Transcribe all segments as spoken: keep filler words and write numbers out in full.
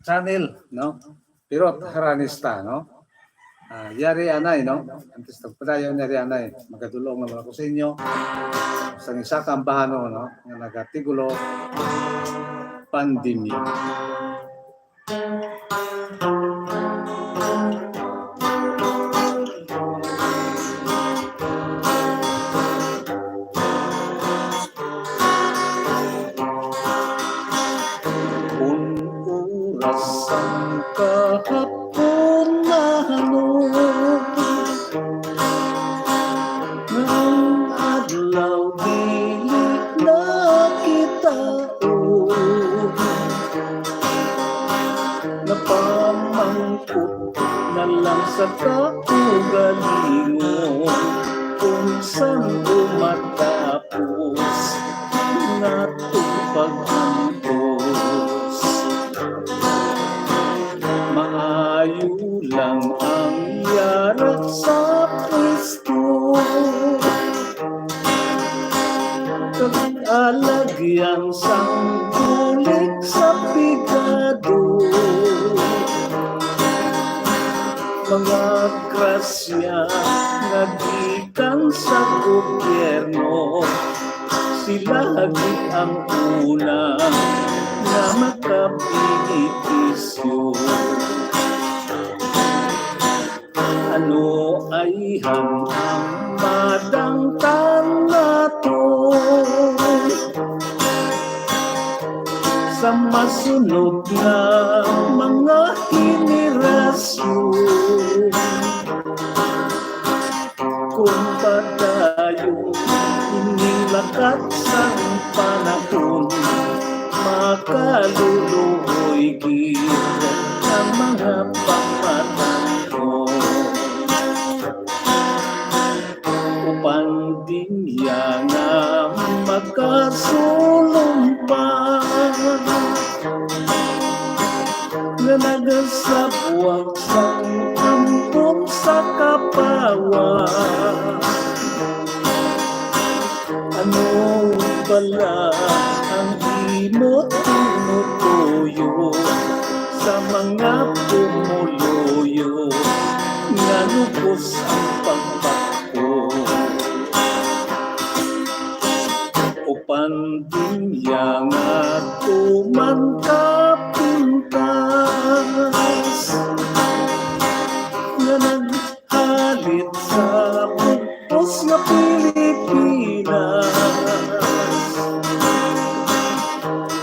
channel, no? Pero haranista, no? Ah, yari anay, no? Antes tagpadayon, yari anay. Magadulong naman ako sa inyo. Sa isa ka ambahano, no? Nga nagatigulo, pandemya. Un oras sang kahapon na, ano, nga ang adlaw dili na kita, oh, napamangkot na lang sa kaugalingon kung san-o matapos nga pag-antos. Maayo lang ang yara sa pwesto, kag alagyan sang bulig sa pigado. Mga grasya nga gikan sa gobyerno, sila gid ang una nga makabenepisyo. Ano ayhan ang madangtan naton sa masunod nga mga henerasyon? Kung padayon ining lakat sang panahon, makaluluoy gid ang mga pamatan-on. O pandemya nga makasulong pa, nga nagasabwag sang ambon sa kapawa. Ano bala ang imo tinutuyo sa mga pumuluyo nga lubos ang pagpako? O pandemya nga tuman ka pintas, nga naghalit sa bug-os nga Pilipinas.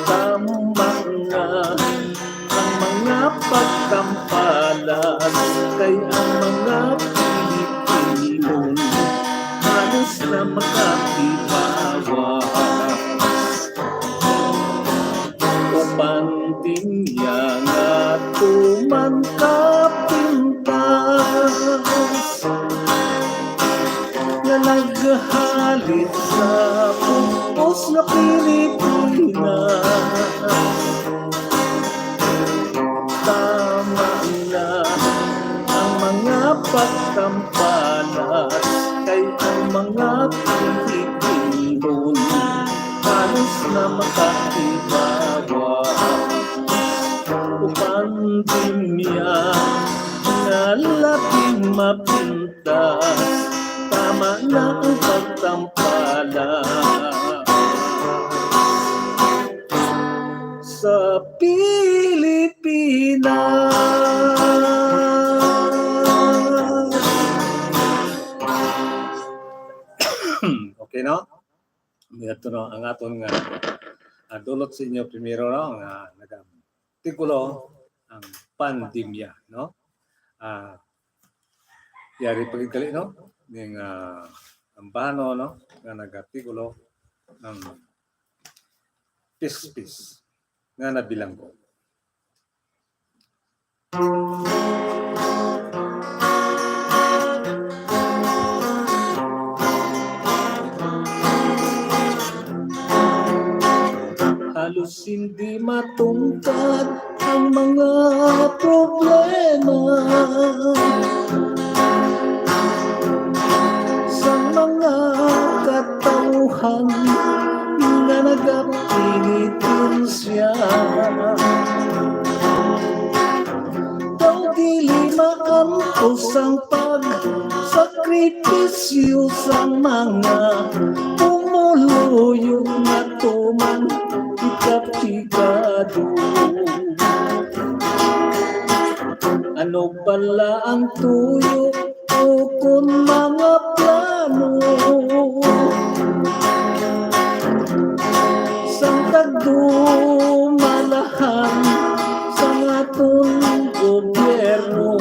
Tama na ang mga pagtampalas, kay ang mga Pilipino halos na makatibawas. O pandemya nga tuman ka pintas, nga naghalit sa bug-os nga Pilipinas. Tama na ang mga pagtampalas, kay ang mga Pilipino halos na makatibawas. O pandemya nga labing mapintas, tama na ang pagtampalas sa Pilipinas. Okay, no? Ito, no, ang aton nga, ah, dulot sa inyo primero, no, nga nagatigulo ang pandemya, no? Ah, yari pa gid gali, no? Ning, ah, ambahano, no, nga nagatigulo ang pispis nga nabilanggo. Halos hindi matungkad ang mga problema sa mga katawhan nga nagapenitensya. Usang pagsakripisyo sang mga pumuluyo nga tuman ikapikado. Ano bala ang tuyo ukon mga plano sang tagdumalahan sang aton gobyerno?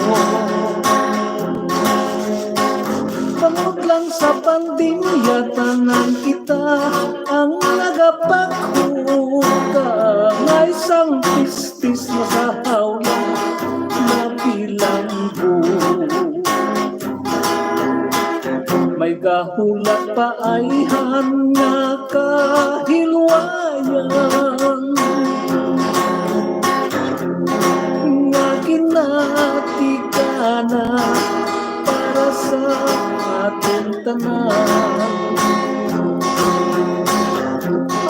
Tungod lang sa pandemya, tanan kita ang nagapaghugamay sang pistis nga sa hawla nabilanggo. May gahulat pa ayhan nga kahilwayan nga ginatigana para sa aton tanan.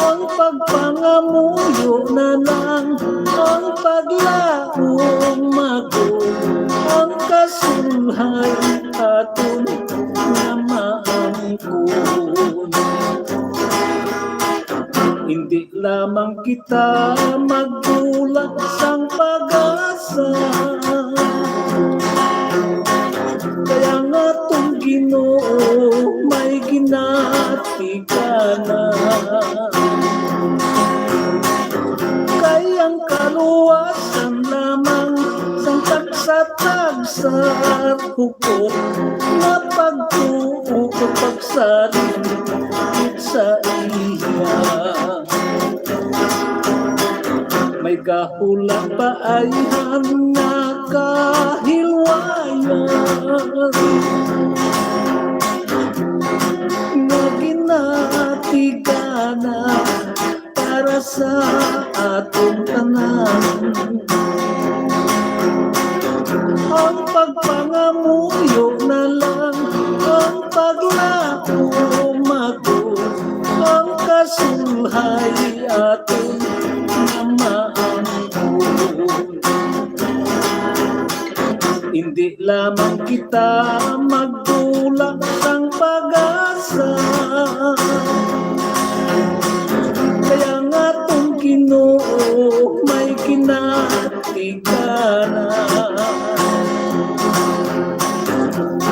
Ang pagpangamuyo na lang ang paglaom, magod ang kasulhay aton nga maangkon. Hindi lamang kita magdula sang pag-asa, kay ang aton Ginoo may ginatigana. Kay ang kaluwasan lamang sang tagsa-tagsa, hugot nga pagtuo kag pagsalig sa iya. May gahulat pa ayhan nga kahilwayan nga ginatigana para sa aton tanan. Ang pagpangamuyo na lang ang paglaom, magod ang kasulhay aton nga maangkon. Hindi lamang kita magdula sang pag-asa, kay ang aton Ginoo may ginatigana.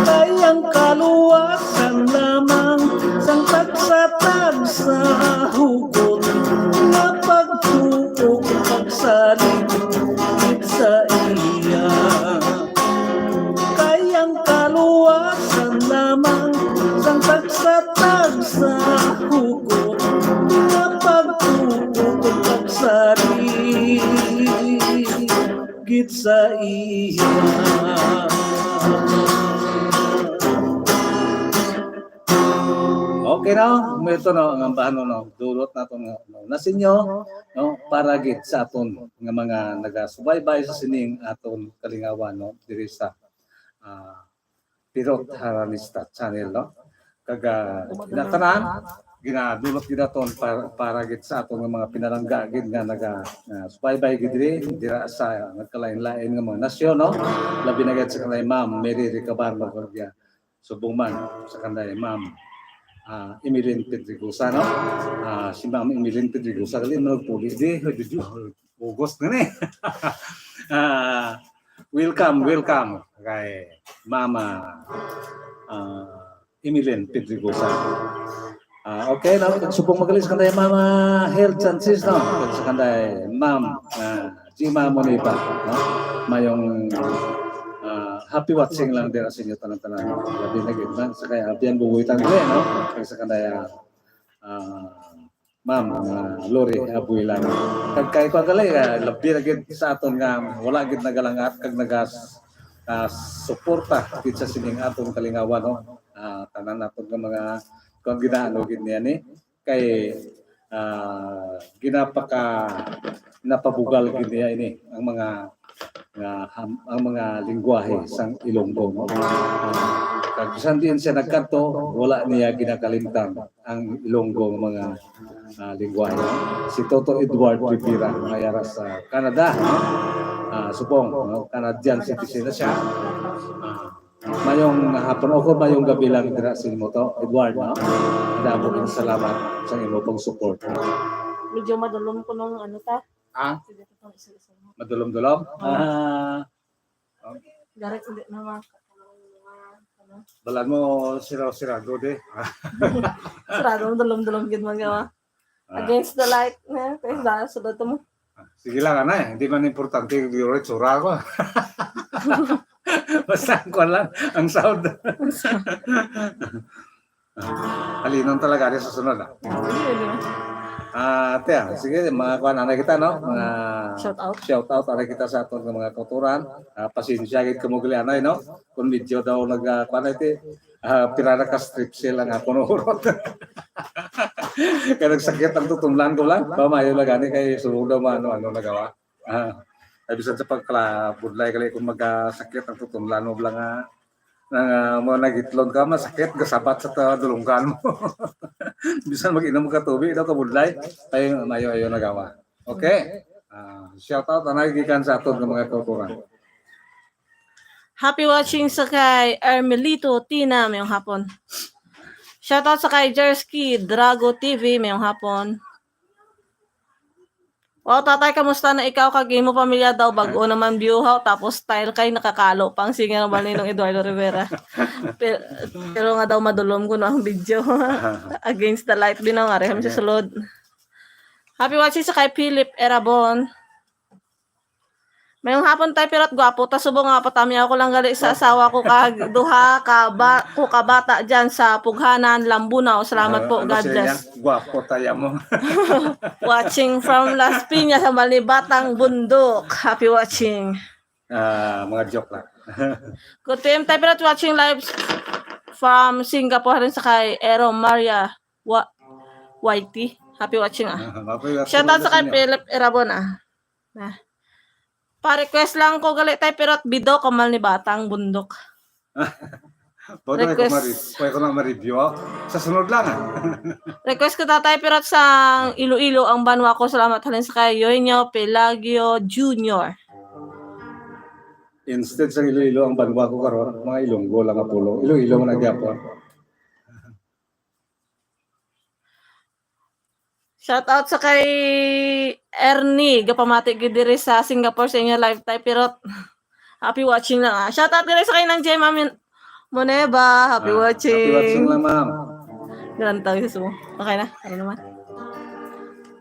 Kay ang kaluwasan lamang sang tagsa-tagsa, hugot nga pagtuo kag pagsalig gid sa iya. Kay ang kaluwasan lamang sang tagsa-tagsa, hugot nga pagtuo kag pagsalig gid sa iya. Okay na, ito na ang ambahan, no? Dulot naton nga, no? Na sa inyo, no? Para gid sa aton nga mga nagasubaybay sa sining aton kalingawan, no? Diri sa, ah, Pirot Haranista Channel, no? Kag, ah, kinatanan, ginadulot gid naton para, para gid sa aton nga mga pinalangga gid nga naga, ah, subaybay gid diri, dira sa nagkalain-lain nga mga nasyon, no? Labi na gid sa kanay Ma'am Mary Recabarro, kag, ah, subong man sa kanay Ma'am, ah, Emeline Pedregosa, no? Ah, si Ma'am Emeline Pedregosa, gali man nagpuli di, Ugos na ni. Ah, welcome, welcome kay Mama, ah, Emeline Pedregosa. Ah, okay, no? Subong magalis kanday Mama Health Chances, no? Sa kanday Ma'am, ah, Jima Moniba, no? Mayong, ah, happy watching lang dira sa inyo tanan-tanan. Labi na gid man sa kay Abian Bubuy Tangle, no? Kag sa kanday, ah, ah, Ma'am, ah, Lori Abuilan. Kag kay ko gali, ah, labi na gid sa aton nga wala gid nagalangat kag nagas, ah, suporta gid sa sining aton kalingawan, no? Ah, tanan naton nga mga, kung ginaano gid niya ni, kay, ah, ginapaka-, napabugal gid niya ini ang mga, nga ham-, ang mga lingwahe sang Ilonggo, no? Ah, Bisan diin siya nagkadto, wala niya ginakalimtan ang Ilonggo nga mga, ah, lingwahe. Si Toto Edward Rivera, nga yara sa Canada, no? Ah, subong, no? Canadian citizen na siya. Ah, mayong hapon o kung mayong gabi lang dira sa imo to, Edward, no? Damo kang salamat sa imo pag-support. Medyo madulom ko nung ano ta. Ah? Sige, ito pang isa-isa mo. Madulom-dulom? Oo. Ah. Garit, hindi na ma-, ano. Balaan mo, sira-, sirado di. Sirado, madulom-dulom gid man gawa. Ah. Against the light, ne? Kaya Ah. sa, sa dato mo. Ah, sige lang, anay. Hindi man importante yung itsura ko. Basta ang kwan lang, ang sound. Ang sound. Ah, halinon talaga, di sa sunod, ah. Sige, di ba? Ah, ate, ah, sige, mga kwan, anay kita, no? Mga Shout out. shout out, anay kita sa aton nga mga kautoran. Ah, pasensya gid kamo gali, anay, no? Kung medyo daw nag, ah, kwan, ate, ah, pira na ka strepsil ang akon urot. Kaya nagsakit ang tutunlan ko lang. Pamayo lang gani kay sulod daw maano-ano nagawa. Ah, ay bisan sa pagkala-, budlay gali kung magasakit ang tutunlan mo lang, ah, nga, ah, mo nagitlon ka, masakit, gasabat sa ta-, dulunggan mo. Bisan mag-inom ka tubig daw, kabudlay, ay mayo-ayo nagawa. Okay? Ah, shout out, anay gikan sa aton nga mga kautoran. Happy watching sa kay Ermelito Tina, mayong hapon. Shout out sa kay Jersky Drago T V, mayong hapon. Wow, tatay, kamusta na ikaw kag imo pamilya daw? Bag-o naman biyuhaw, tapos style kay nakakalo pa ang singer ba ni Nong Eduardo Rivera. Pero, pero nga daw madulom kuno ang video. Against the light, binaw nga, reham sa Ayan. sulod. Happy watching sa kay Philip Erabon. Mayong hapon, tay, pero at gwapo ta, subong nga patamyaw ko lang gali sa asawa ko kag duha ka ba-, ko ka bata dyan sa Pughanan, Lambunaw. Salamat Ah, po. Ano God siya bless. niya? Gwapo tayo mo. Watching from Las Piñas sa Malibatang Bundok. Happy watching. Ah, mga joke lang. Good P M, tay, pero at watching live from Singapore rin sa kay Ero Maria Wa-, Y T. Happy watching, ah. Ah, happy watching Shout out sa sa kay inyo. Philip Erabon, ah. Na. Pa-request lang ko gali, tay, pero at bido ko mal ni Batang Bundok. Pwede ko Request. mari-, pwede ko na ma-review, ah. Sa sunod lang, ah. Request ko, tatay, pero at sa Iloilo ang banwa ko. Salamat halin sa kay Yoynyo Pelagio Junior. Instead sa Iloilo ang banwa ko karon, mga Ilonggo lang ang pulong. Iloilo man ang gyapon. Shout out sa kay Ernie, gapamati gid diri sa Singapore sa inyo live, tay, pero happy watching lang, ah. Shout out diri sa kay Nang Gemma Min-, Moneba, happy Ah, watching. happy watching lang, ma'am. Ganun tawag sa sumo. Okay na, ano naman?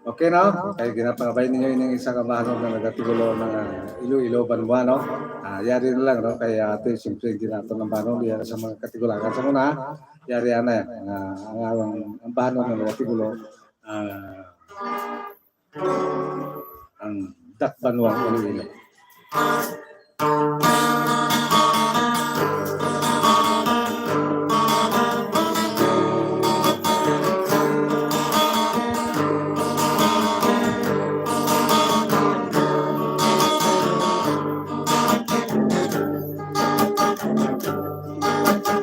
Okay na? Kay ginapangabay ninyo ining isa ka bahanon nga nagatigulo nga Iloilo banwa, no? Ah, yari na lang, no? Kay ate, siyempre, hindi nato ng bahanon, yari sa mga katigulangan sa muna. Yari ana, ah, ang, ang, ang bahanon nga mga tigulo, ah, ang dakbanwang Iloilo.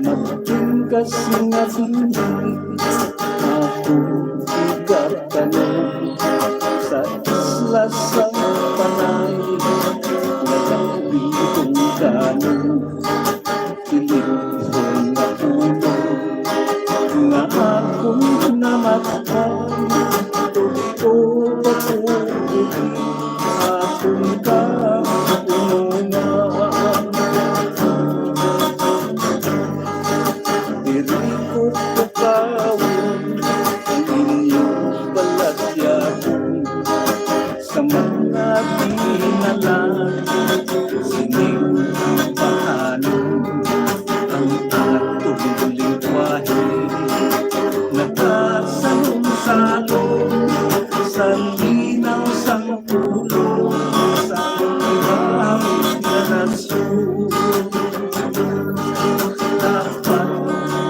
Magtingkas nga bingit ako igatanom sa isla sa Panay, nagabitong kanin, kilibhon nga puno nga akong namatay. Tuliko pa po akong kaunungan. Diri ko tukawon ang inyong balatyagon sa mga dinalan sining bahanon. Ang atong lingwahe nagasalom-salom sa linaw sang ulo sa ibang nga nasyon. Dapat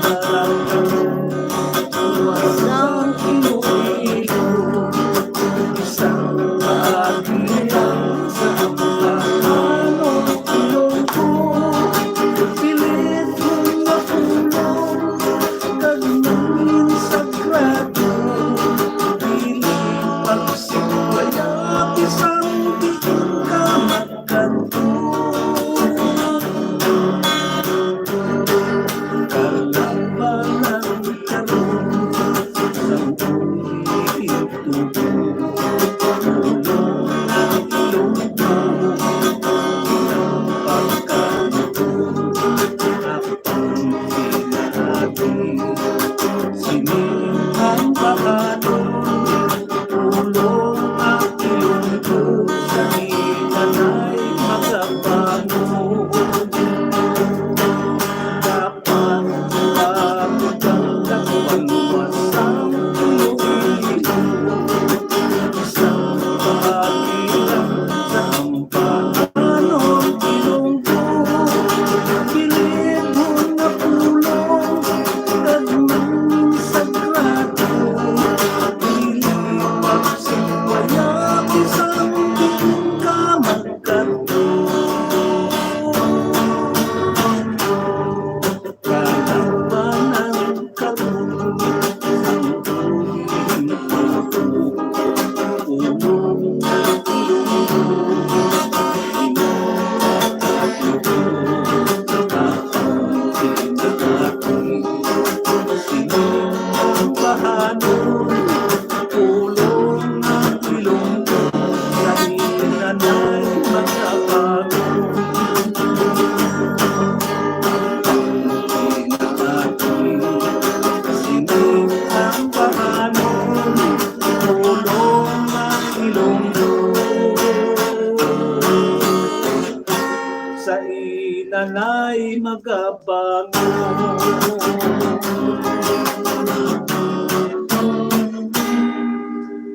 alam mo, wasang Iloilo, isang agihan sa mga Sini ang paano tulong na ilong sa inanay magabangon.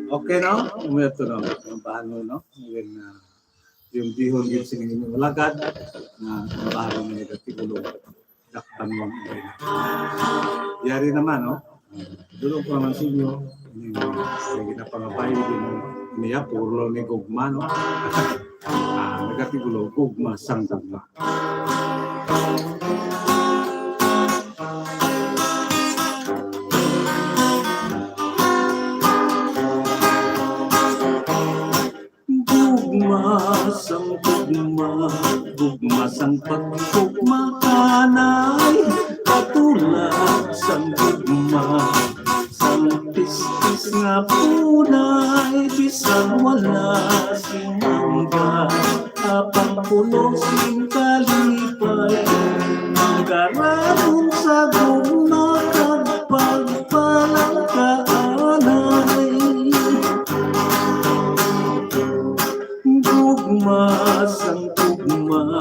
Okay, no? Umiyak to, no? Ang paano, no? Yung, uh, yung dihon yun sa inyong alagad na ang bahay ng mga tigulo. Dakpan mo ang ina. Yari naman, no? Dulong ko naman sa inyo, yung, yung ginapangabay din niya, puro ni gugma, no? Ah, nagatigulo, gugma, sang gugma. Gugma sang gugma, gugma sang paggugma, anay, katulad sang gugma sang pispis nga punay, bisan wala sing mangga, apang puno sing kalipay, ang garanon sa gugma kag pagpalangka, anay. Gugma sang gugma,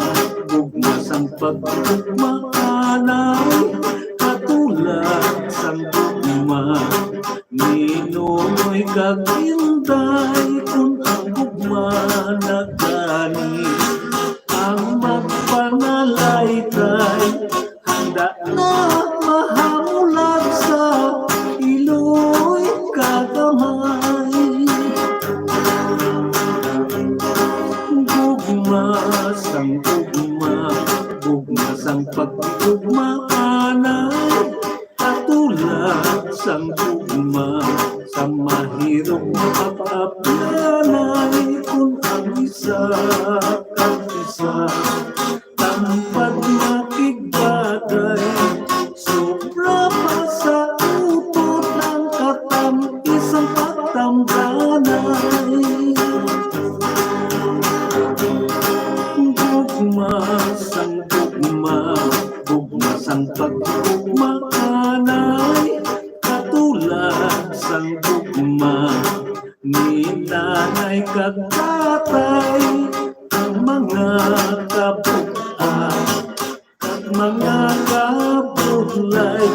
gugma sang paggugma, anay, katulad sang gugma ni Nonoy kag Inday, kun ang gugma na gani ang magpanalaytay. Handa na mahamulag sa iloy kagamay. Gugma sang gugma, gugma sang pagtugma, anay, katulad sang gugma sa mahirok nga pag-aplanay, kun ang isa kag isa tampad makigbagay, sobra pa sa utod ang katam-is ang pagtamdanay. Gugma sang gugma, gugma sang paggugma, anay, katulad sang gugma ni nanay kag tatay, ang mga kabug-at kag mga kabudlay,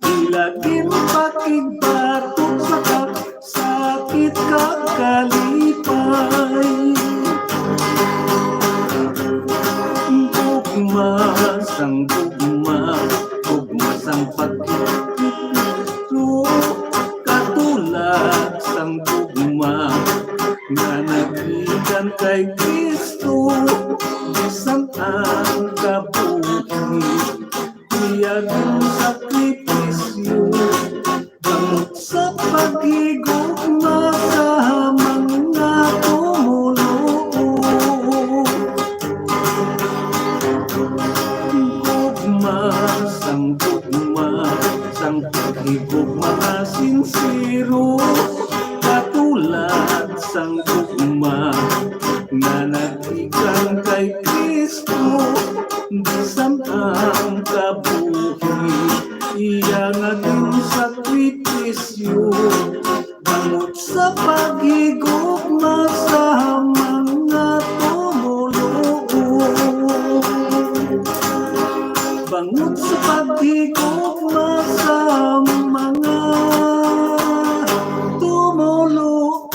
ila ginpakigbatok sa ka-, sakit kag kalipay. Gugma sang gugma, gugma sang pagkikito, katulad sang gugma nga nagikan kay Kristo, bisan ang kabuhi iya ginsakripisyo, bangod sa paghigugma sa mga tumoluo. Gugma sang gugma, sang paghigugma nga sinsero, katulad sang gugma nga naggikan kay Kristo, bisan ang kabuhi iya nga ginsakripisyo, bangod sa paghigugma sa mga tumoluo. Bangod sa paghigugma sa mga tumoluo.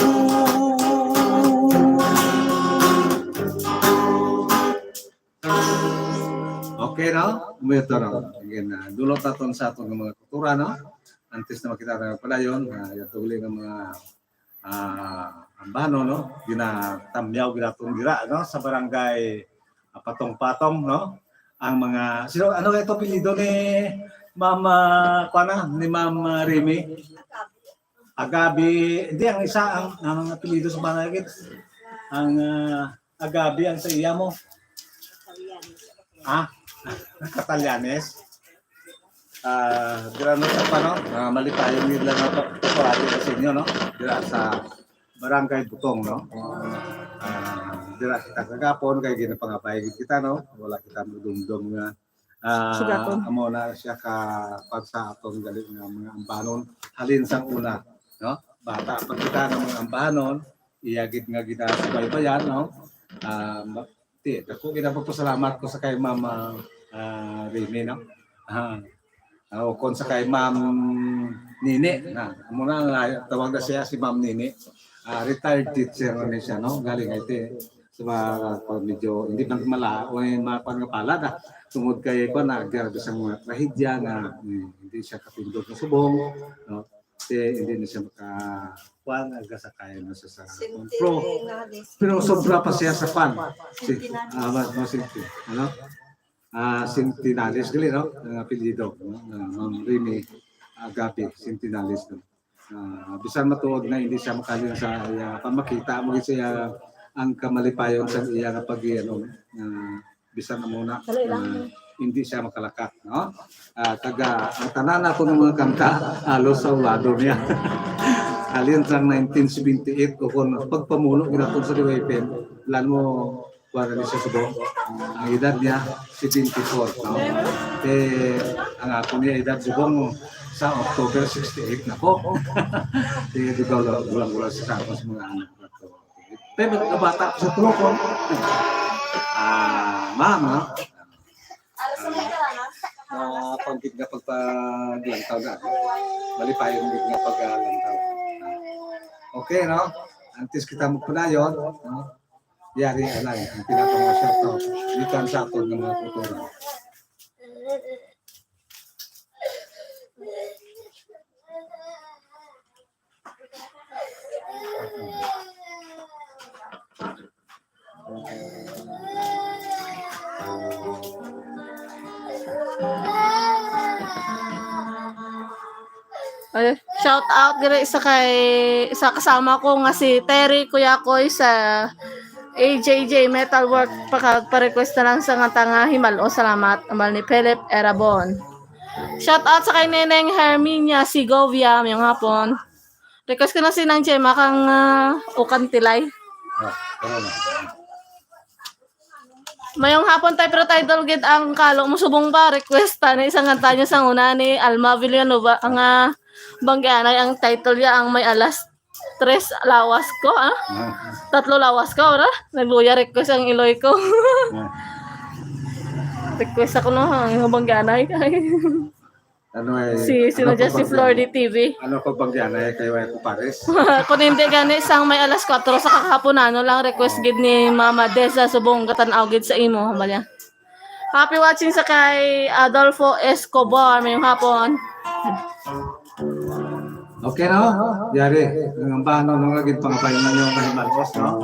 Okay, no? Umuyo to, no? Again, uh, dulot naton sa atong mga kultura, no? Antes na makita tayo padayon, uh, yung tuli ng mga, ah, ambano, no? Ginatamyaw, ginatong dira, no? Sa barangay, ah, Patong-Patong, no? Ang mga, sino, ano kaya ito apelyido ni Ma'am, ah, kuwan na? Ni Ma'am, ah, Remy? Agabi, hindi, ang isa, ang, ang apelyido sa barangay, ang, ah, Agabi ang sa iya mo. Ha? Katalyanes? Ah, dira na sa pano, ah, malipayong nila na pa, pa, sa inyo, no? Dira sa Barangay Butong, no? Ah, Dira kita kagapon kay ginapangabay gid kita, no? Wala kita madumdom nga, ah, Sugaton. Amo na siya ka pag sa aton gali nga mga ambanon halin sang una, no? Bata pa kita nga mga ambanon, iya gid nga ginasubaybayan, no? Ah, ma-, ti, dako gid ang pagpasalamat ko sa kay Ma'am, ah, ah, Remy, no? Ah, ah, o kon sa kay Ma'am Nini, na, amo na nga tawag na siya si Ma'am Nini. Ah, retired teacher na ni siya, no? Galing I T. Sa mga, medyo, hindi man mala, o yung mga kwan nga palad, ah. Tungod kay, kwan, na, grabe sa mga trahedya nga, mm, hindi siya katindog na subong, no? Kasi hindi na siya maka, kwan, nagasakay na siya sa, Sinti-, pro-, nga, pero sobra pa siya sa kwan. Si, Centenaries. Ah, mas, mas, ano? Ah, Centenaries, gali, no? Ang apelyido, no? Ah, Ma'am Remy Agape, Centenaries, no? Ah, bisan matuod nga hindi siya makali sa iya pamakita mo siya ang kamalipayon sa iya nga pag-, ano, ah, bisan na muna, Dali lang. Ah, hindi siya makalakat, no? Ah, taga, ang tanan nato ng mga kanta, halos sa ulado niya. Halin sang nineteen seventy-eight, o kung pagpamuno ginatong sa D Y P M, lan mo, kuha na ni siya subong. Ang edad niya, seventy-four, no? Eh, ang ako niya edad subong sa October sixty-eight na ko. Sige, dugaw lang, gulang-gulang sa tapos mga anak na to. Pero nabata ko sa tulokon. Ah, ma'am, no? Ah, panggit nga pagpaglantaw na. Malipayon gid nga paglantaw. Okay, no? Antes kita magpadayon, no? Yari anay ang pinaka mga shoutout gikan sa aton nga mga kultura. Ay, shout out diri sa kay, sa kasama ko nga si Terry Kuyakoy sa A J J Metalwork. Paka-, pa-request na lang sa nga tanga Himal-os. Salamat. Ambal ni Philip Erabon. Shout out sa kay Neneng Herminia Segovia. Mayong hapon. Request ko na si Nang Gemma kang, ah, Ukan Tilay. Ah, ano na? Mayong hapon, tay, pero title gid ang kalo mo subong pa. Request ta ni isang kanta niya sang una ni Alma Villanueva, ang, ah, Banggianay. Ang title niya ang May Alas Tres Lawas Ko, ah. Ah. Tatlo lawas ko, ora? Nagluya request ang iloy ko. Ah. Request ako, no, ang Banggianay. Ano eh, Si, sino ano dyan? Si pag-, Flor D T V. Ano ko bang yan eh, kay Way Pares? Kung hindi gani, sang may alas kwatro sa kakahaponan, ano lang request gid ni Mama Deza subong katanaw gid sa imo, hambal niya. Happy watching sa kay Adolfo Escobar, mayong hapon. Okay, no? Yari, ang ambano, no, lagi pangabayan ninyo ang kahimalos, no?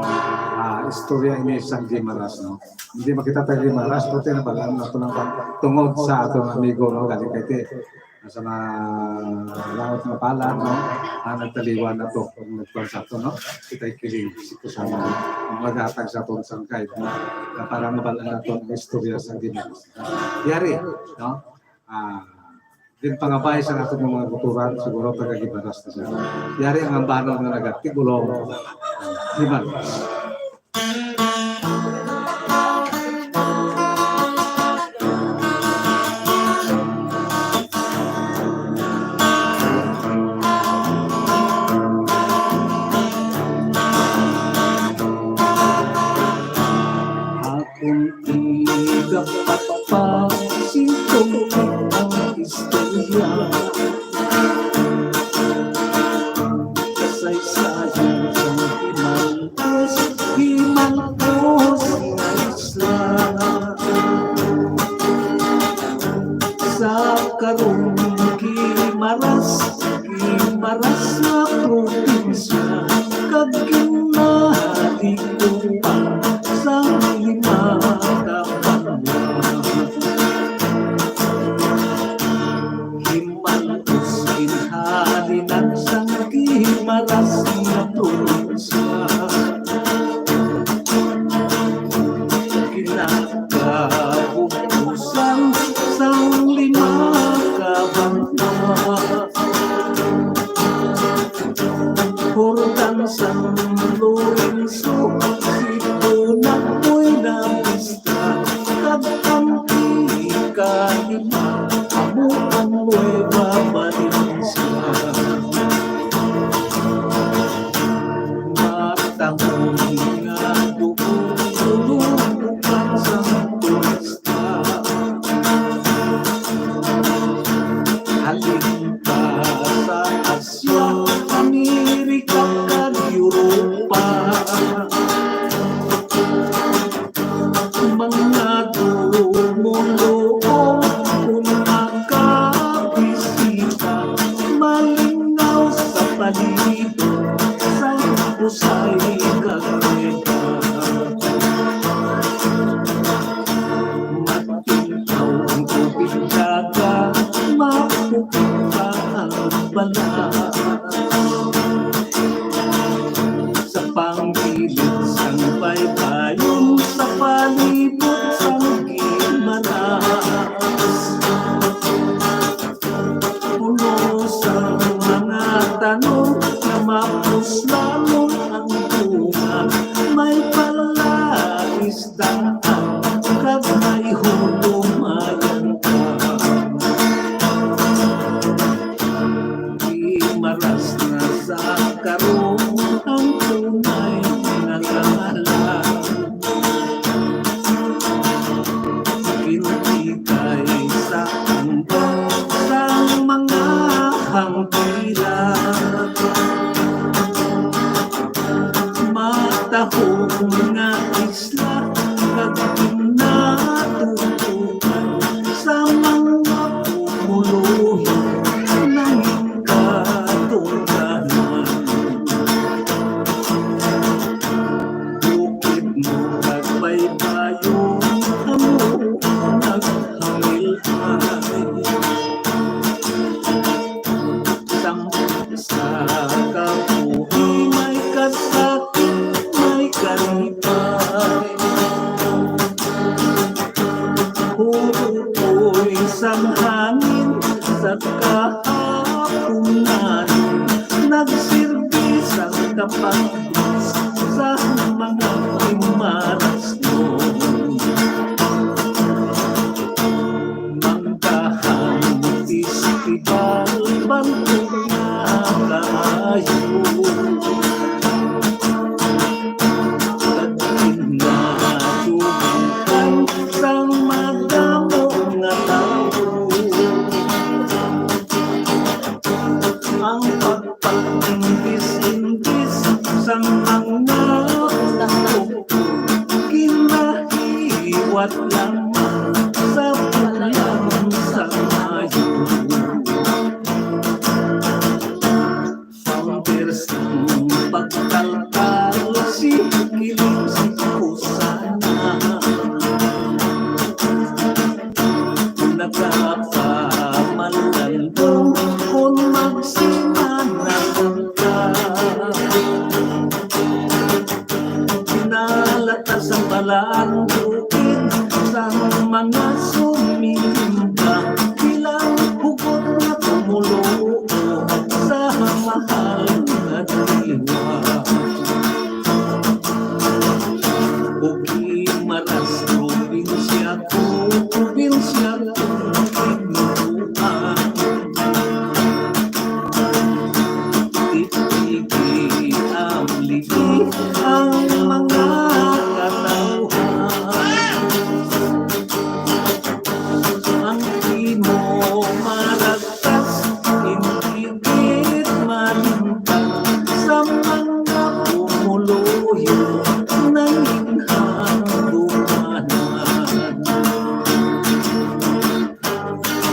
Ah, istorya ini sang Guimaras, no? Hindi makita tayo Guimaras, pati na pala, ano, ito lang pa, tungod sa atong amigo, no? Galing kay Te. Sa mga laot nga pala, no? Ah, nagtaliwan na to, kung nagkuhan sa ato, no? Kita kiling, si Kusama, ang magatag sa atong sangkay, no? Na para mabal-an nato ang istorya sa Guimaras. Yari, no? Ah, din pangabay sa aton nga mga kulturan, siguro taga Guimaras na siya. Yari ang ambano nga nagatigulong. Guimaras. Akong igapatpat singko ang istorya. Kasaysayan sang himangkos, himangkos nga isla. Sa karon, Guimaras, Guimaras nga probinsya, kag ginadikto pa sang lima ka banwa. Himantos ginhalinan sang Guimaras nga probinsya. Kinakabukusan sang lima ka banwa. Jordan, San Lorenzo, Cebu, tahong nga isla, kag ginatutukan sa mga pumuluyo nangin katulganan. Bukid mo kag baybayon, amo ang naghangil-ay. Sang sa kabuhi may kasakit, may kalipay. Hurupoy sang hangin sa kahapunan, nagsilbi sang kapagdis sa mga imaras. Manggahan festival, bantog nga kaayo. Kag ginadugay sang madamo nga tawo. Ang pagpag-imbis-imbis sang mga hukbo, ginahiwat lamang sa bulan sa Mayo. Founder sang pagtaltal, si Kiling, si Kusana. Nagapamalandong kon magsinanasan ka. Nalatas ang balaan bukid sang mga sumimba, bilang hugot nga tumuluo sa mahal nga diwa. Ug Guimaras, probinsya ko, probinsya ko, Ginoo. Titigi ang libi ang mga katawhan. Ang imo maragtas, intigit malintag sa mga pumuluyo nangin handumanan.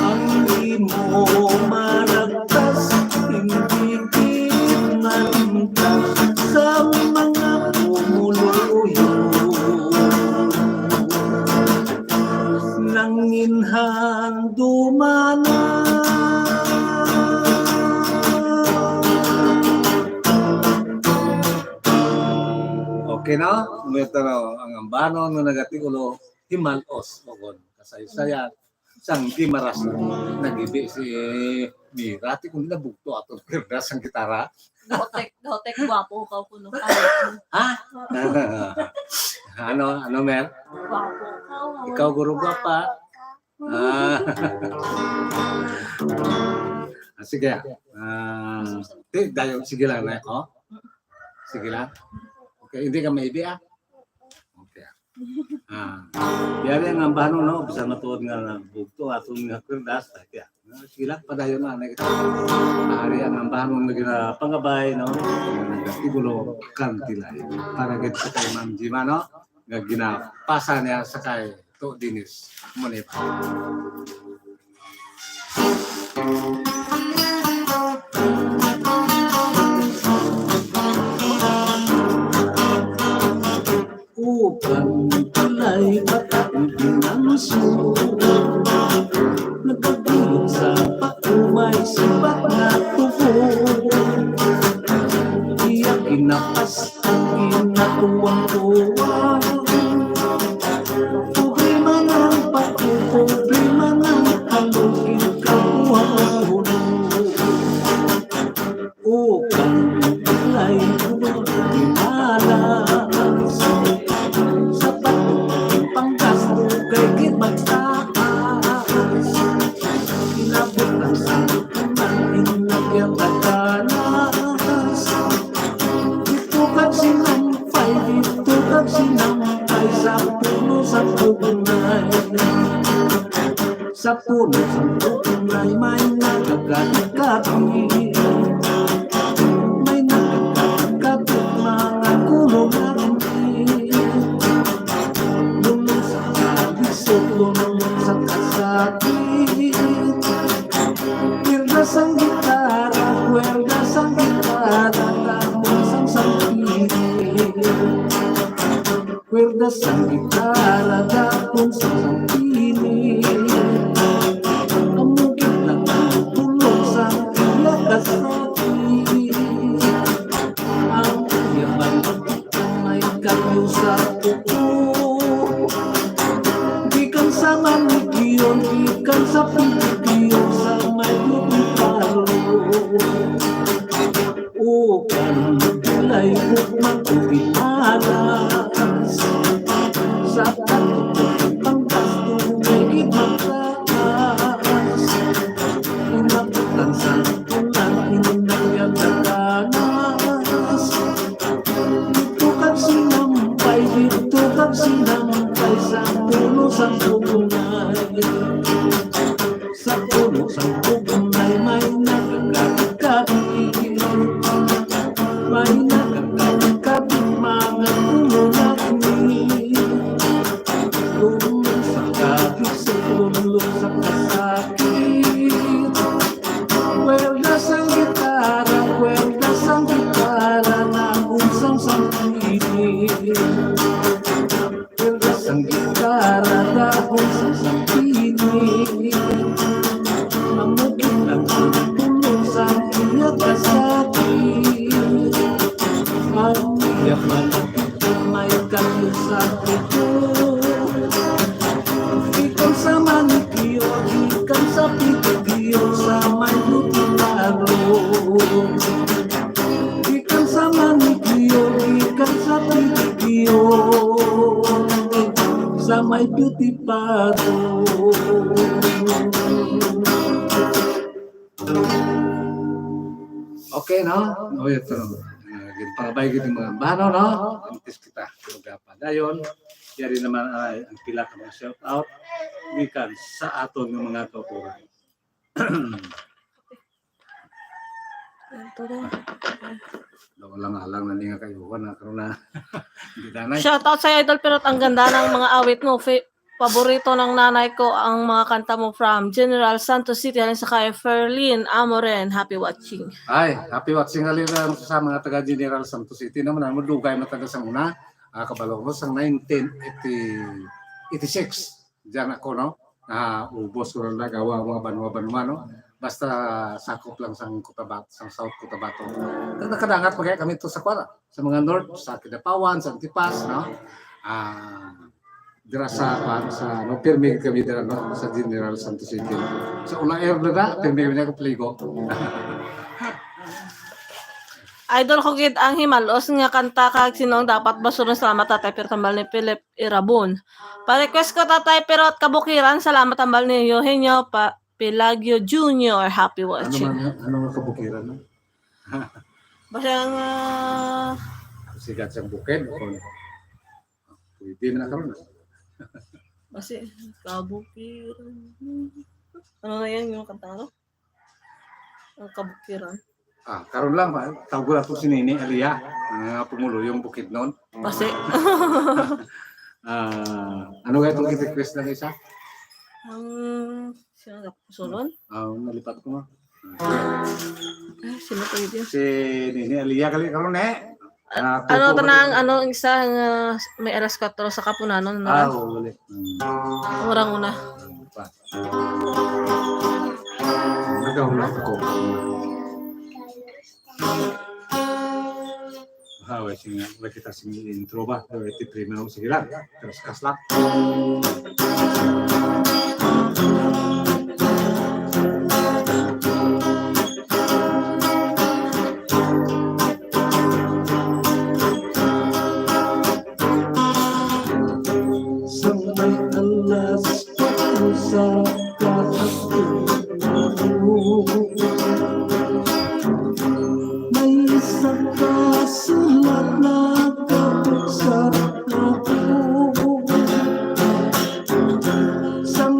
Ang imo maragtas, hindi malintag sa mga pumuluyo nangin handumanan. Okay, no? Ito na ang ambanon nga nagatiulo, Himal-os, o kon kasaysayan sang Guimaras. Nag-ibi si Mira, ti kung nabugto ato, pirda sang gitara. Hotek, hotek, gwapo ka kuno. Ha? Ano, ano, Mer? Gwapo ka. Ikaw, guro, gwapa. Ah. Ah, sige. Ah, ti, dayon, sige lang na ako. Sige lang. Okay, hindi ka maibi, ah. Okay. Ah, yari ang ambanon, no? Bisan matuod nga nabugto aton nga kwerdas, kaya, ah, sige lang, padayon na, na kita. Ari ang ambanon nga ginapangabay, no? Titulo, Kantilay. Para gid sa kay Ma'am Jima, no? Nga ginapasa niya sa kay To Dennis. Amo ni ba? Uban palay bata ang pinansugo. Nagagulong sa pakumay, sibak nga tubo. Iya ginapas ang ginatuwang-tuwa. Problema ng pagkuproblema ng halugin kabuhaw. Ukang lay kumalas sa pagpanggasto kay gid magtaas. Inabot ang sangkuman, inagyan katanas. Dito kag sinampay, dito kag sinampay sa puno sa pugnay. Sa puno sang tutunay may nagakati-kati. May nagakati-kati mga kulungan. Kwerda sang gitara, dahon sang sampini. Amo gid ang pulong sang iya kasakit. Ang iya man may kalyo sa kuko. Gikan sa manikyo, gikan sa pedikyo, sa may beauty parlor. Ukan bilay ug magkupialas. Sa pagpanggasto may gid mataas. Unaputan sa ulan, inundang yan nagkanas. Dito kag sinampay, dito kag sinampay sa puno sang kumunay. Sa puno sang kumunay may nagakabit-kabit. May nagakabit-kabit mga kumulakni. Tulong sa kagising, tulong sa kasakit. Kwerda sang gitara, kwerda sang gitara, nausang sang pili. Kwerda sang gitara, dahon sang sampini. Amo gid ang pulong sa iya kasakit. Ang iya man may kalyo sa kuko. Gikan sa manikyo, gikan sa pedikyo, sa may beauty parlor. Gikan sa manikyo, gikan sa pedikyo, sa may beauty parlor. Okay, no? O, ito. Ah, ginpangabay gid ang mga bano, no? Antes kita magpadayon, yari naman ay ang pila ka mga shout out gikan sa aton nga mga kauturan. Ito na. Daw lang alang na ni nga kayuhan na karon na. Hindi na, nay. Shout out sa Idol Pirot, ang ganda ng mga awit mo. Fa-, paborito ng nanay ko ang mga kanta mo from General Santos City. Halin sa kay Ferlin Amoren. Happy watching. Ay, happy watching halin lang sa mga taga General Santos City naman. Ang madugay matagal sa una, ah, kabalo ko sa nineteen eighty, eighty-six. Diyan ako, no? Ah, ubos ko lang nagawa ang mga banwa-banwa, no? Basta sakop lang sang Cotabato, sang South Cotabato. Nag-, nakadangat pa kaya kami to sa kuwan, sa mga North, sa Kidapawan, sa Antipas, no? Ah, dira sa, kuwan, sa, no, pirmi kami dira, no? Sa General Santos City. Sa Ulaer na da, pirmi kami ako pligo. Idol ko gid ang himalos nga kanta kag sino ang dapat basuron. Salamat, Tatay Pirot, tambal ni Philip Irabon. Pa-request ko, Tatay Pirot, Kabukiran. Salamat, tambal ni Eugenio pa Pelagio Junior. Happy watching. Ano man, ano nga Kabukiran, no? Basta nga sikat sang bukid, o kung pwede man na karon, ah. Basta Kabukiran. Ano na yan yung kanta, no? Ang Kabukiran. Ah, karon lang, ah, tawgon ako si Nini Alia, ang, ah, pumuluyong Bukidnon. Basi. Ah, ano nga itong request na isa? Ang, sino na, Solon? Ah, nalipat ko, ma. Ah, sino pa yun? Si Nini Alia, kali karon, eh. Ah, ano to na ang, ano, ang isa nga may alas kuwatro sa kapunanon na? Ah, oo, ulit. Mm. Orang una. Mm, pa. Nagahulak ako. Ah, wala, sige nga, wala kita sing intro ba? Pero iti prima, sige lang. Pero sa kasla. Sa may alas kuwatro sa kahapon, may isa ka sulat na kabuksan ako. Sa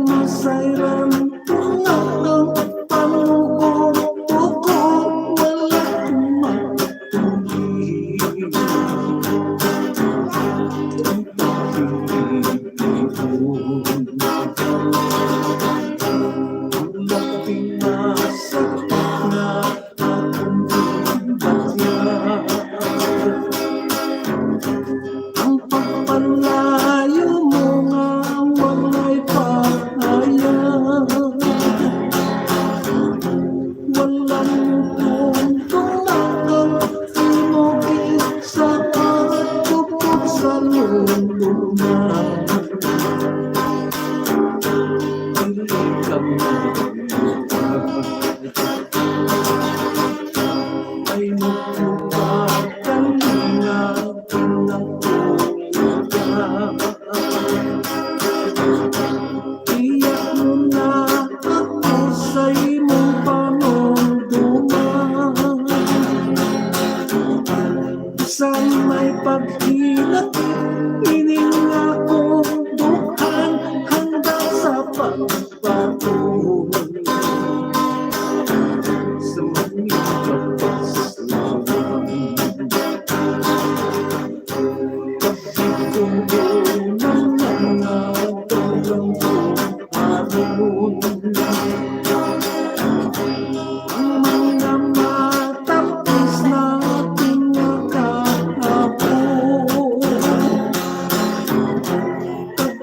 Layo mo nga walay pahayag. Walang tungtong na ang imo ginsaad, tubtob sa lulungan. Dili ka magpapahayag. Ay, magpapagaling nga pinagtulog ka. Iya mo na ako sa imong panumduman. Bisan may paghinati, ining akong dughan handa sa pagpatuloy. Sa mga pagpasalamat. Ang mga matapos natin nga kahapon.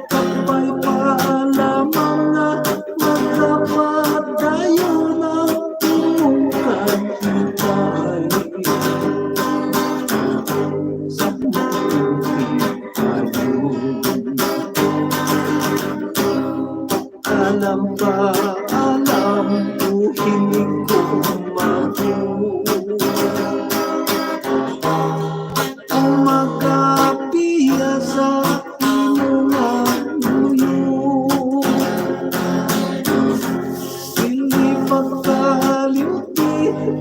Kabay pa lamang nga magapadayon ang imong kalipay. Sa mabuti alam pa, alam ko, hindi ko mabuo. Ang magapiya sa imo nga luyo. Dili pagkalimti,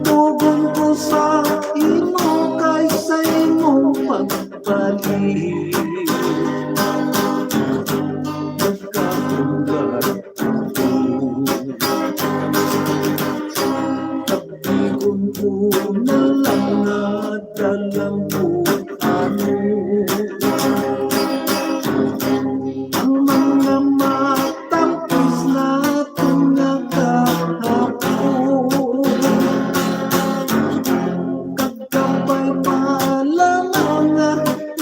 tugon ko sa imo kay sa imong pagbalik. Nagkatunggal ako. Tabigon ko na lang nga dalang ko ano. Ang mga matapos natin nga kahapon. Kabay pa lamang nga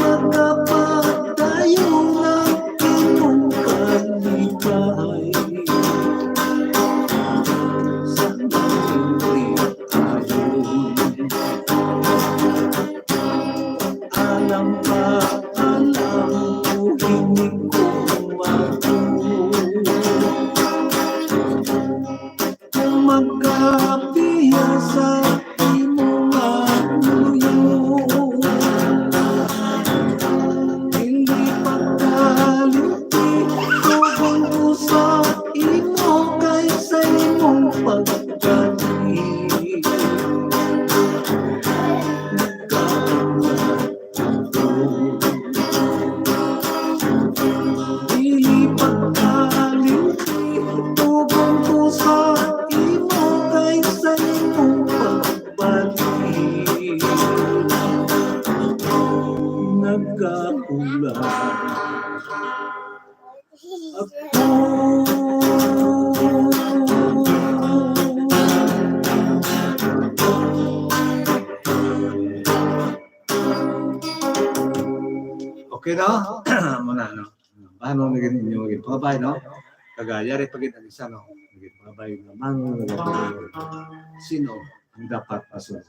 magapadayon ang imong kalipay. Sa mabuti ayon. Alam pa, alam ko, hindi ko mabuo. Kung magkapiya sa imo nga luyo, hindi pagkalimti, tugon ko sa imo kay sa imong pagkalimti. Dili pagkalimti, tugon ko sa imo kay sa imong pagbalik. Nagkaulan ako. Okay, no? Muna, no? Paano naging inyo maging pangabay, no? Kagayari pa gid ang isa, no? Naging pangabay naman. Sino ang dapat pasunod?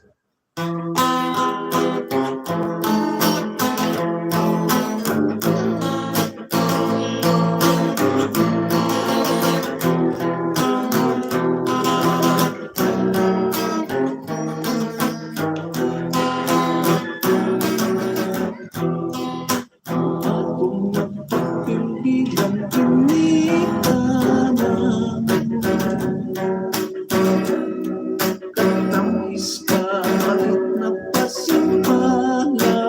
Akong nagpapilbilan, pinitanan. Katamis ka, balik na pasimpala.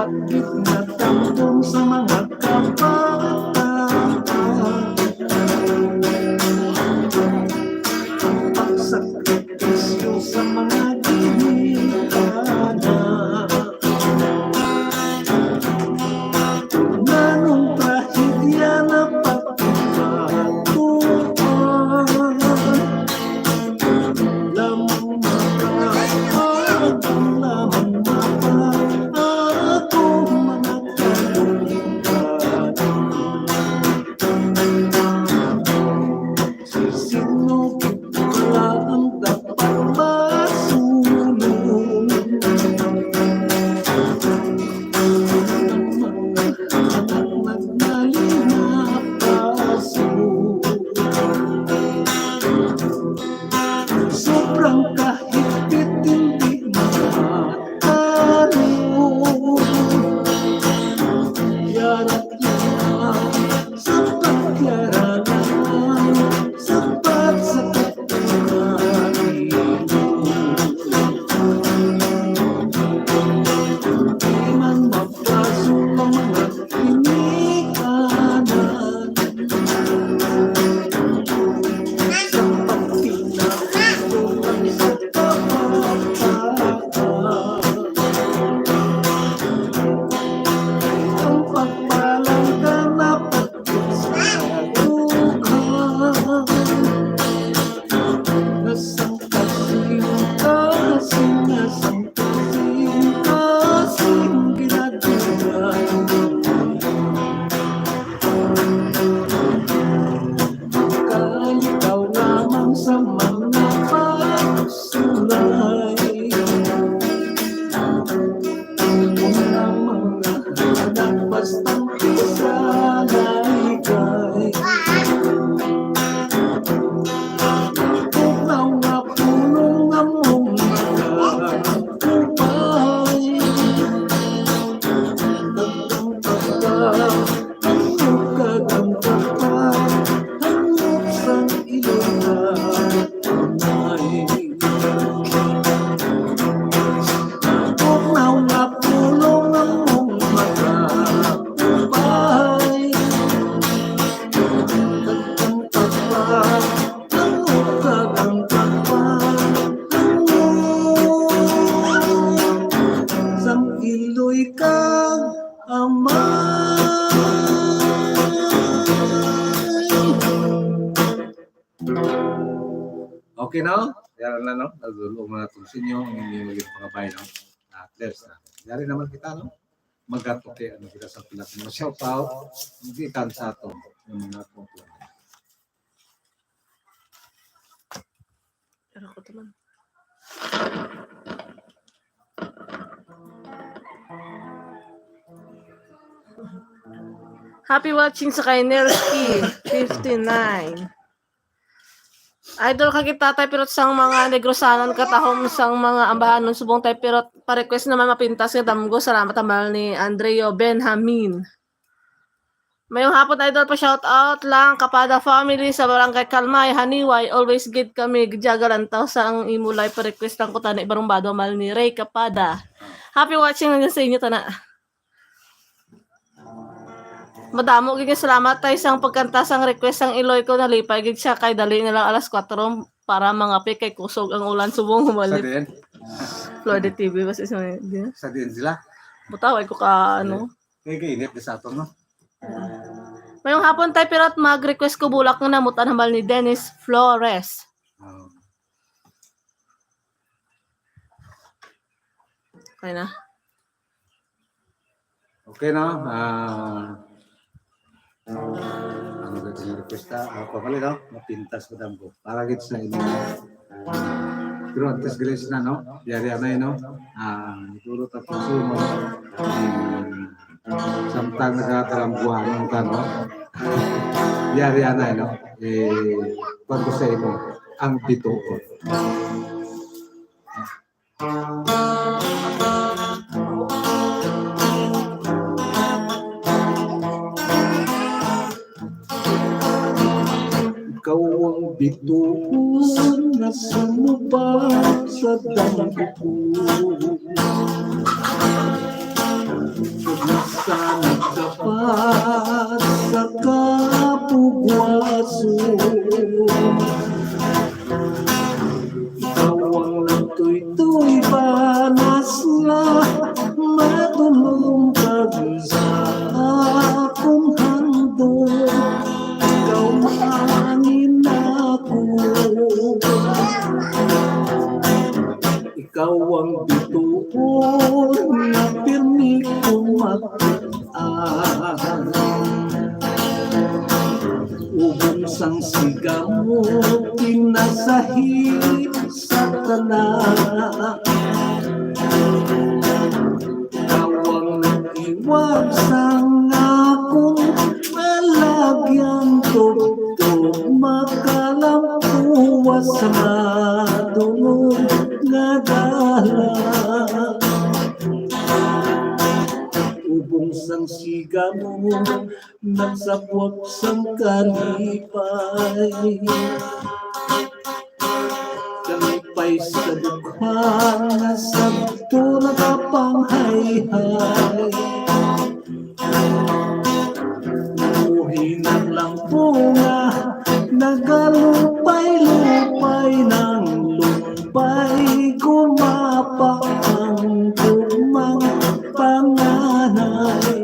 Gitnatangkong sa mga kabataan, pagsakripisyo sa mga ginikanan. Nanong trahedya na pagkatuan. Lamang mapa, lamang mapa, akong mga kalulitan. Sino kita ang dapat masulong? Ang mga anak nagnalingapaso. Sobrang kahigpit, hindi makatalo. Yara't yara, sapat yara lang, sapat sa katunayan. Di man mapaso ang mga ginikanan. Sa pagpinaulo lang sa kabataan. Ang pagpalangga na pagkasaluhan. Nasang kasing, kasing, nasang kasing, kasing ginadura. Kalikaw lamang sa mga pagsulay. Ang mga anak bastang pisalaygay. Tugnaw nga pulong nga mong makatubay. Ang pagka Ang pagkatapang, ang sang ilong na tunay. Tugnaw nga pulong ang mong mata, upay. Ang pagka, ang pagkatapang, ang sang iloy kag amay. Okay, no? Yan na, no? Nagdulong na itong sinyo, ang inyong naging pangabay, no? At least, ah, yari naman kita, no? Magkatuki, ano, kita sa pila mga shout out, ang gikan sa ato, ng mga kumpleto. Pero ko to man. Happy watching sa kay Nelski fifty-nine. Idol ka kita, Tay Pirot, sang mga Negrosanon, katahom sang mga Ambahanon, subong, Tay Pirot, pa-request naman mapintas nga damgo. Salamat, hambal ni Andreo Benjamin. Mayong hapon, Idol, pa shout out lang Kapada family sa Barangay Kalmay, Haniway. Always gid kami gidya galantaw sa ang imo live, pa-request lang ko tani barumbado, hambal ni Ray Kapada. Happy watching lang sa inyo tana. Madamo gid nga salamat, Tay, sang pagkanta sang request sang iloy ko. Nalipay gid siya kay dali na lang alas kuwatro para mangape kay kusog ang ulan subong Sa humali. Din? Flor de T V, basta sa di na. Sa din sila? Butaway ko ka, ano. Kay kainit na sa ato, no? Mayong hapon, Tay Pirot, mag-request ko bulak nga namutan, hambal ni Dennis Flores. Oh. Okay na. Okay na. Ah, ano ba itong request? Ah, pamali, no? Mapintas ko damgo. Para gid sa inyo. Pero antes, Grace na, no? Yari anay, no? Ah, siguro tapos yun, no? Eh, samtang nagkakarambuhan ang tanong, yari anay, no? Eh, pag sa imo, ang bituon. Ikaw ang bituon nga sumubad sa damgo. Nagdapat sa kapugwason. Ikaw ang nagtuytoy banas nga madulom kag sa akong handom. Ikaw mangin ako. Ikaw ang bituon nga pirmi kong mag-an. Ubong sang sigamo, pinasahi sa tanan. Ikaw ang nag-iwag sang akong malagyan tubtob, makalampuwas sa madungog nga dalan. Ubong sang sigamo, nagsabwak sang kalipay. Kalipay sa dughan nga sadto nagapanghayhay. Muhinang lang po nga nagalupay-lupay ng lumpay, gumapa ang gugmang panganay.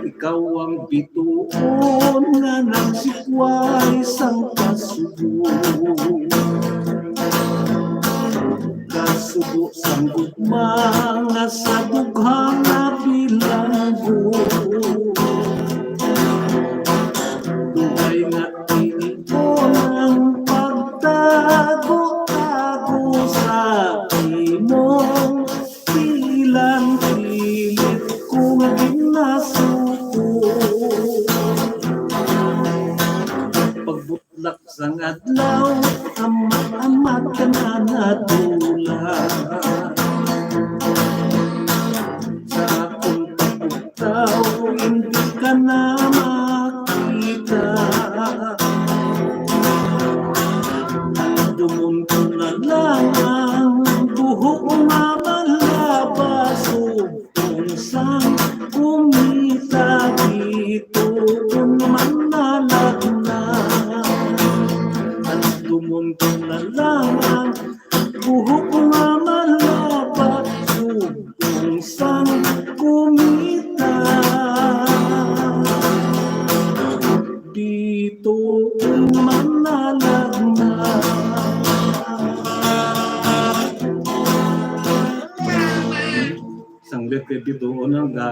Ikaw ang bituon nga nagsikway sang kasubo. Kasubo sang gugma nga sa dughang nga bilanggo. Dugay nga ini ko nang pagtago-tago sa imong ilang pilit ko nga ginasuko. Pagbutlak sang adlaw, amat-amat ka na natulak. Sa akong pagbutlak, ikaw, hindi ka na makita. Dumon ko na lang ang buhok nga malaba, subong sang kumita dito kung manalag na. Dumon ko na lang ang buhok nga malaba, subong sang kumita. Dito ang manalag na. Sang letra dito, ano, ga,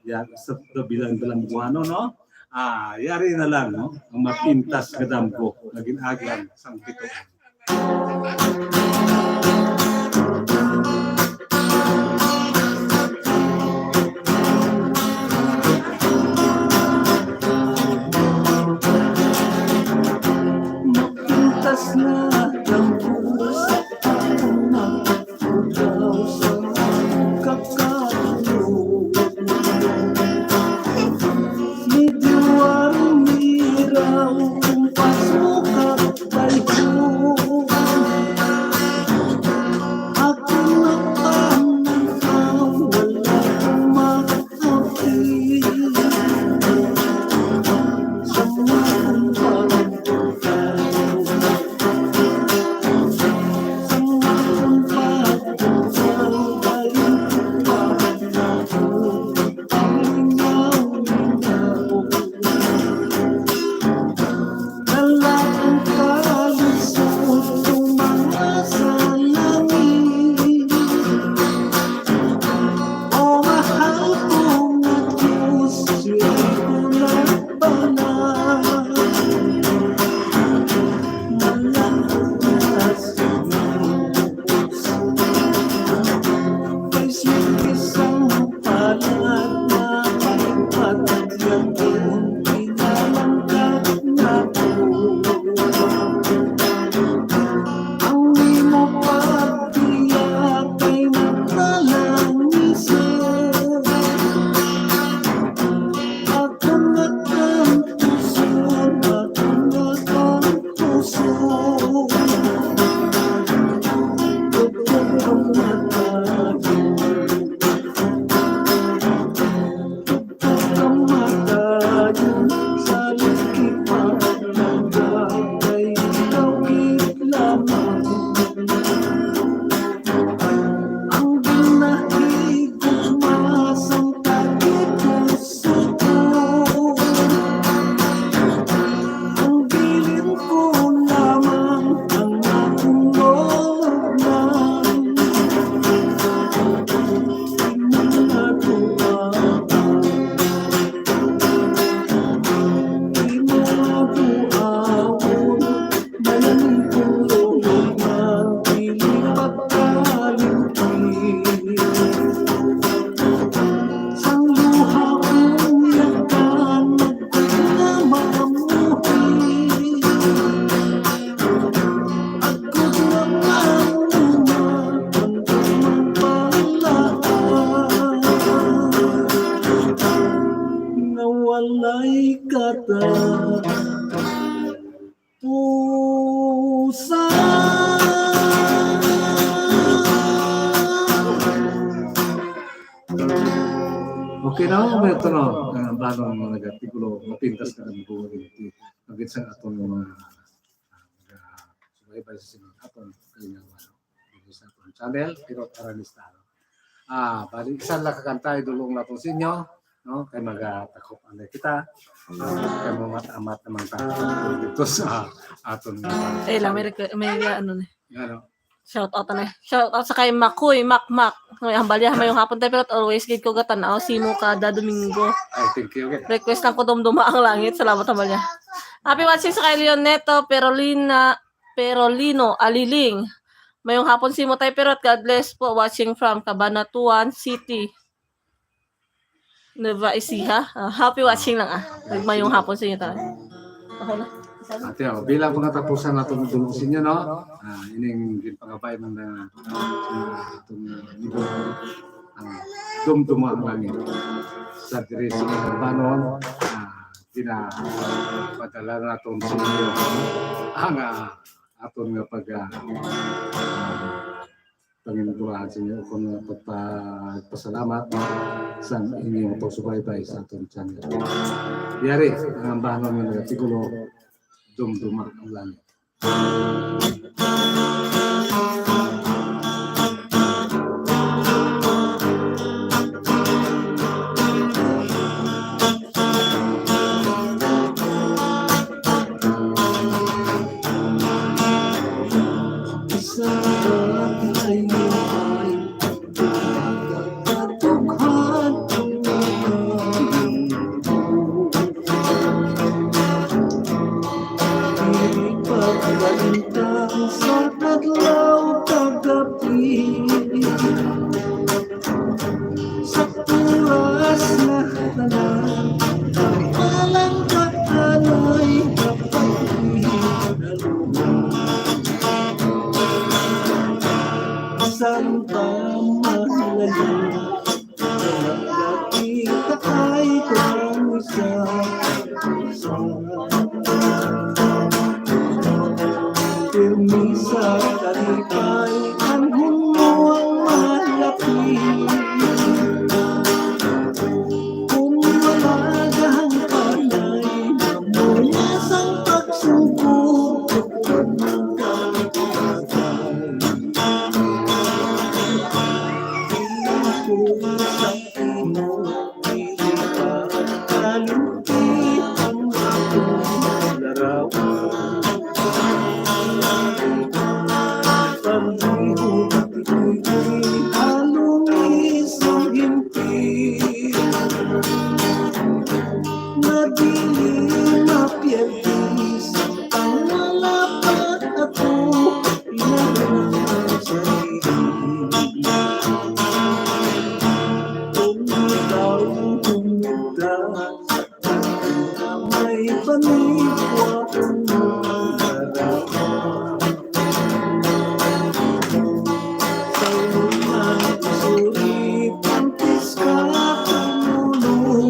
ya, sa kabilang dalang buhano, no? Ah, yari na lang, no? Ang mapintas nga damgo, naging agian sang dito. Mapintas na ang puso, ang mga ugaw sa kakatulog. Medyo arumiraw ang paso kag bayhon. Pusa. Okay na, may ito na. Ang bano nga nagatigulo, mapintas na ang buhay. Pagit sa aton nga mga, ah, mga subaybay sa sining aton kalingawan, no? Dito sa aton channel, pero para lista, no? Ah, bali, isa lang ka kanta, idulong nato sa inyo, no? Kay magatakop anay kita. Ah, kay mamat-amat naman ta dito sa aton. Eh, lang, may requ-, may, ano na. Ano? Shout out na. Shout out sa kay Makoy Makmak. May hambalya, mayong hapon tayo, pero always gid ko gatan-aw simo kada Domingo. Ay, thank you, okay. Request lang ko, Dumduma ang Langit. Salamat, hambalya. Happy watching sa kay Leoneto Perolina, Perolino Aliling. Mayong hapon simo tayo, pero God bless po. Watching from Cabanatuan City, Nueva Ecija. Ah, happy watching lang, ah. Mayong hapon sa inyo tanan. Okay na. Ate, oh, bilang pangatapusan nato nga dulong sa inyo, no? Ah, ining ginpangabay man na, ah, itong, ah, libro, ah, Dumduma ang Langit. Sa diri sa Kabanon, ah, ginapadala naton sa inyo ang, ah, aton nga pag, ah, ah, panginuguraan sa inyo, kung, ah, pagpasalamat sa inyong pagsubaybay sa aton channel. Yari ang ambahanon nga nagatigulo, Dumduma ang Langit. Sa adlaw kag gab-i, sa oras nga tanan, ang palangga anay kapaghinalungan. Sang pamahalayan, Kita ay kung isa, isa. Pirmi sa kalipay, ang humuang malapi. Kung wala gahang panay, muna sang pagsuko, Nga dili mapiyerdi sa ang wala pa ako inaanap sa ilig. Kung ikaw humita, may panigwa kung marama. Sa una, sulit ang piska kang ulo.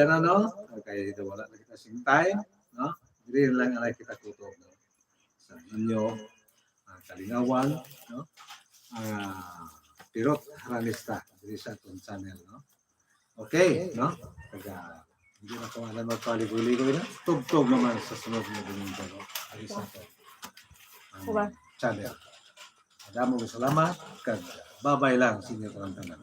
Ano, no? Okay, wala na kita sing time, no? Diri lang anay kita kutob, no? Sa inyo, ah, kalingawan, no? Ah, Pirot Haranista, diri sa atong channel, no? Okay, no? Taga, hindi na ko alam magpaligoy-ligoy na. Tugtog naman sa sunod nga Domingo, no? Ari sa ato ang Kuwan. Channel. Madamo nga salamat, kag babay lang sa inyo tanan-tanan.